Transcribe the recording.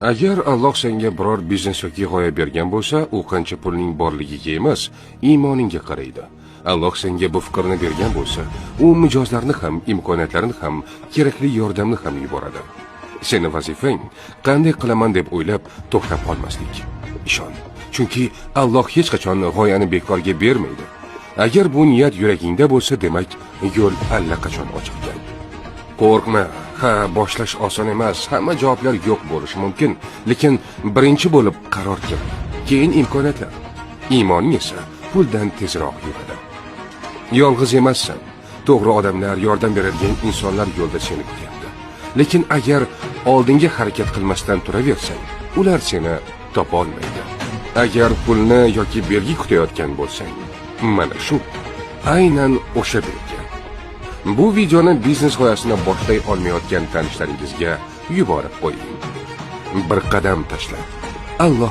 Agar Alloh senga biror biznes yoki g'oya bergan bo'lsa, u qancha pulning borligiga emas, iymoningga qaraydi. Alloh senga bu fikrni bergan bo'lsa, u mijozlarni ham, imkoniyatlarni ham, kerakli yordamni ham yuboradi. Seni vazifang qanday qilaman deb o'ylab to'xtab qolmaslik. Ishon, chunki Alloh hech qachon g'oyani bekorga bermaydi. Agar bu niyat yuragingda bo'lsa, demak, yo'l allaqachon ochilgan. Qo'rqma. Ha, boshlash oson emas. Hamma javoblar yo'q bo'lishi mumkin, lekin birinchi bo'lib qaror kerak. Keyin imkoniyatlar. Iymoning esa puldan tezroq yuradi. Yolg'iz emassan. To'g'ri odamlar, yordam beradigan insonlar yo'lda seni kutyapti. Lekin agar oldinga harakat qilmasdan turaversang, ular seni topa olmaydi. Agar pulni yoki belgi kutayotgan bo'lsang, mana shu aynan o'sha belgi. Bu videoni biznes g'oyasini boshlay olmayotgan tanishlaringizga yuborib qo'ying. Bir qadam tashla. Alloh